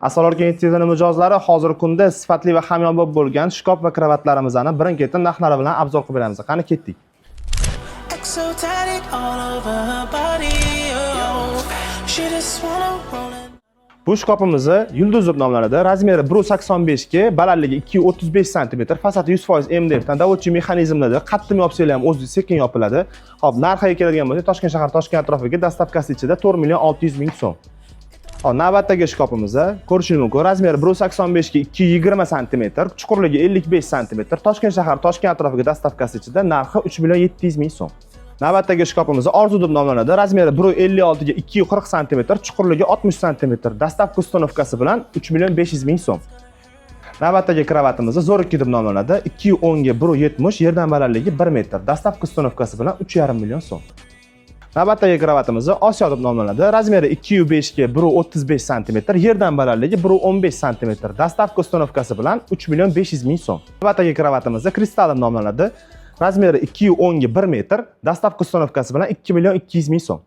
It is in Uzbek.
Assalomu alaykum, TVning mijozlari. Hozirgi kunda sifatli va hamyonbop bo'lgan shkaf va kravatlarimizni birin-ketin narxlari bilan обзор qilib beramiz. Qani, ketdik. XO tatted all over her body. Oh, she just wanna roll it. Bu shkafimizni "Yulduz" deb nomlanadi. Размер i 1.85 ga, balandligi 2.35 sm, fasadi 100% MDF dan, доводчий mexanizmlarda, qattiq yopsanglar ham o'zi sekin yopiladi. Xo'p, narxiga keladigan bo'lsak, Toshkent shahar, Toshkent atrofiga доставка si ichida 4 million 600 ming so'm. Xo'p, navbatdagi shkafimiz ko'rishingiz mumkin. Размер i 1.85 ga 2.20 sm, chuqurligi 55 sm. Toshkent shahar, Toshkent atrofiga доставка si ichida, narxi 3 million 700 ming so'm. Navbatdagi shkafimiz "Orzu" deb nomlanadi. Размер i 1.56 ga 2.40 sm, chuqurligi 60 sm. Доставка, установка si bilan 3 million 500 ming so'm. Navbatdagi kravatimiz "Zo'r 2" deb nomlanadi. 2.10 ga 1.70, yerdan balandligi 1 metr. Доставка, установка si bilan 3,5 million so'm. Navbatdagi kravatimiz "Osiyo" deb nomlanadi. Размер i 2.5 ga 1.35 sm, yerdan balandligi 1.15 sm. Доставка, установка si bilan 3 million 500 ming so'm. Navbatdagi kravatimiz "Kristal" deb nomlanadi. Размер i 2.10 ga 1 metr, доставка, установка si bilan 2 million 200 ming so'm.